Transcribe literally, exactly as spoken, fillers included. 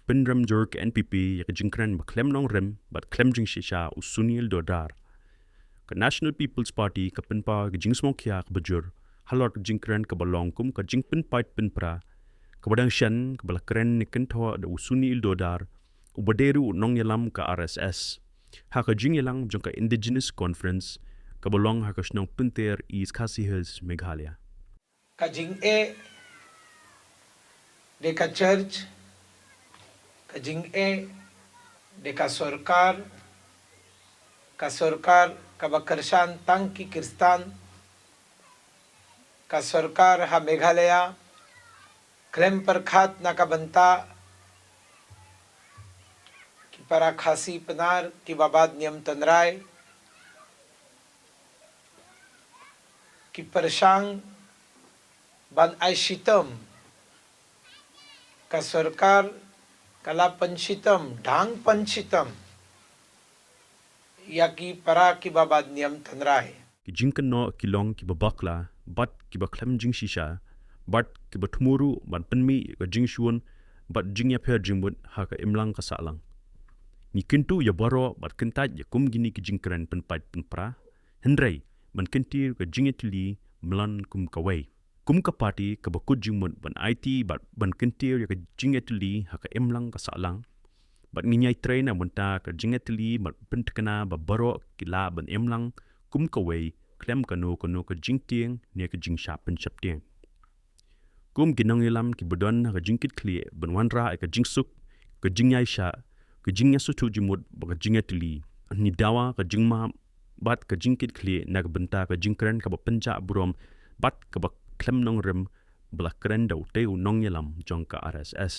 pynrem jur ka N P P ïa ka jingkren ba khlem nongrim bad khlem jingshisha u Sunil Dodar. Ka National People's Party ka pynpaw ka jingsngewkhia kaba jur halor ka jingkren kaba long kum ka jingpynpait pynpra kaba dang shen kaba la kren ne kynthoh da u Sunil Dodar, uba dei ruh u nongïalam ka R S S, ha ka jingïalang jong ka Indigenous Conference kaba long ha ka shnong Pynter, East Khasi Hills, Meghalaya. Ka jingeh de ka church, ka jingeh de ka sorkar, ka sorkar kaba kyrshan tang ki Khristan, ka sorkar ha Meghalaya khlem pyrkhat na ka bynta ki para Khasi Pnar kiba bad niam tynrai, ki pyrshang ban ai shitom, ka sorkar ka la pynshitom, dang pynshitom ïa ki para kiba bad niam tynrai. Ki jingkynnoh ki long kiba bakla bad kiba khlem jingshisha bad kiba thmu ruh ban pynmih ïa ka jingshun bad jingïapher jingmut ha ka imlang ka sahlang. Ngi kyntu ïa baroh bad kyntait ïa kum kine ki jingkren pynpait pynpra, hynrei ban kyntiew ka jingïatylli ym long kum kawei. Kum ka party kaba kut jingmut ban aiti bad ban kyntiew ïa ka jingïatylli ha ka imlang ka sahlang, bad ngin ïai trei na ka bynta ka jingïatylli bad pynthikna ba baroh ki lah ban imlang kum kawei khlem kano kano ka jingtieng ne ka jingshah pynsheptieng. Kum ki nongïalam kiba don ha ka jingkitkhlieh ban wanrah ïa ka jingsuk, ka jingïaishah, ka jingïasngewthuh jingmut bad ka jingïatylli, ngi dawa ka jingmap bad ka jingkitkhlieh na ka bynta ka jingkren kaba pynjah burom bad kaba khlem nongrim ba la kren da utei u nongïalam jong ka R S S.